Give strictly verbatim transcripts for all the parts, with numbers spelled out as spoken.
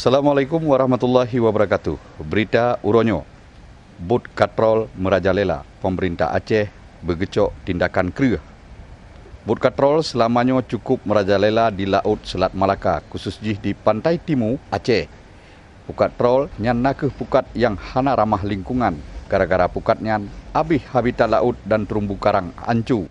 Assalamualaikum warahmatullahi wabarakatuh. Berita uroe nyoe. Buet katrol meurajalela, pemerintah Aceh beugeucok tindakan kreueh. Buet katrol seulama nyoe cukup meurajalela di laôt Seulat Malaka, khusus jih di pantai timu Aceh. Pukat trol nyan na kheueh pukat nyang hana ramah lingkungan, gara-gara pukat nyan abéh habitat laôt dan terumbu karang ancu.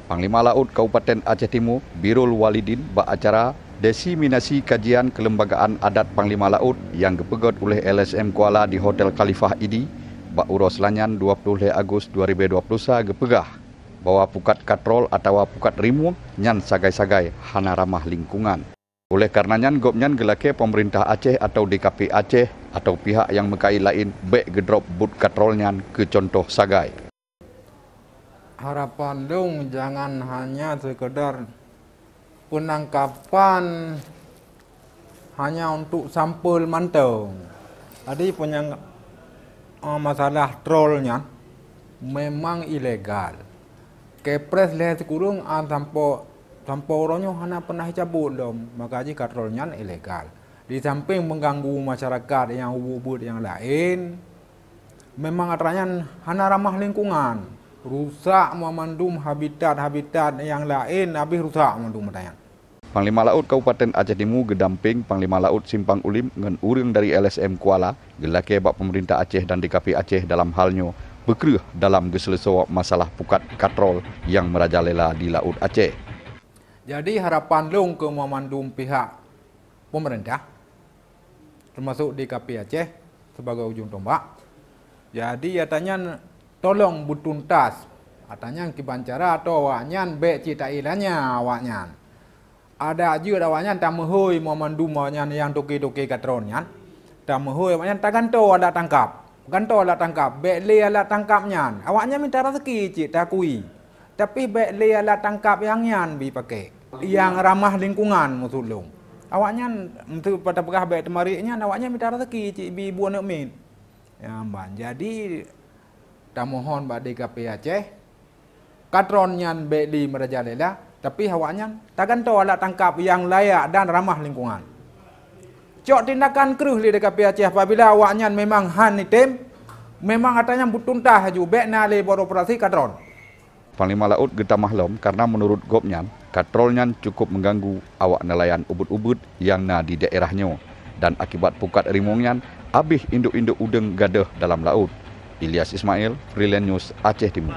Panglima Laôt Kabupaten Aceh Timu, Birul Walidin, bak acara desiminasi kajian Kelembagaan Adat Panglima Laôt nyang geupeugét uléh L S M Kuala di Hotel Khalifah Idi, bak uroe Selanyan dua puluh lhée Agustus dua ribu dua puluh sa geupeugah bahwa pukat katrol atawa pukat rimueng nyan sagai-sagai hana ramah lingkungan. Oleh kareuna nyan, gobnyan geulakée pemerintah Aceh atau D K P Aceh atau pihak nyang meukait laén bék geudrop buet katrol nyan keu cuntoh sagai. Harapan lôn jangan hanya sekedar penangkapan hanya untuk sampel mantong. Jadi penyang-, eh, masalah trol nyan memang ilegal. Kepres lhée sikureueng an sampoe, sampoe uroe nyoe hana pernah cabot lom, maka jih katrol nyan ilegal. Di samping mengganggu masyarakat nyang ubit-ubit nyang laén, memang atra nyan hana ramah lingkungan, rusak meumandum habitat-habitat nyang laén, habéh rusak meumandum atra nyan. Panglima Laôt Kabupaten Aceh Timu geudampéng Panglima Laôt Simpang Ulim ngon ureuëng dari L S M Kuala geulakée bak pemerintah Aceh dan D K P Aceh dalam hal nyoe beukreueh dalam geuseuleusoe masalah pukat katrol nyang meurajalela di Laôt Aceh. Jadi harapan lôn keu meumandum pihak pemerintah, teumasok D K P Aceh sebagai ujong tombak. Jadi atra nyan tolong beutuntas. Atra nyan kiban cara atau awaknyan bék cit tailanya awaknyan. Adak jeuet awaknyan tameuhôi meumandum awaknyan nyang toke-toke katrol nyan. Tameuhôi awaknyan tagantoe alat tangkap. Gantoe alat tangkap, bék lé alat tangkap nyan. Awaknyan mita raseuki cit takui. Tapi bék lé alat tangkap nyang nyan bi pakai. Nyang ramah lingkungan maksud lôn. Awaknyan meuseu pata peugah bék teumarit nyan, awaknyan mita raseuki cit bi bu aneuëk miet. Nyang ban. Jadi tamohon bak D K P Aceh, katrol nyan bék lé meurajalela, tapi awaknyan tagantoe alat tangkap nyang layak dan ramah lingkungan. Cok tindakan kreueh lé D K P Aceh apabila awaknyan memang han item, memang atra nyan beutuntas laju bék na lé beroperasi katrol. Panglima Laôt geutamah lom kareuna meunurot gobnyan, katrol nyan cukup meuganggu awak neulayan ubit-ubit nyang na di daerah nyoe, dan akibat pukat rimueng nyan abéh induk-induk udeueng gadôh dalam laôt. Ilyas Ismail, Freelance News, Aceh Timu.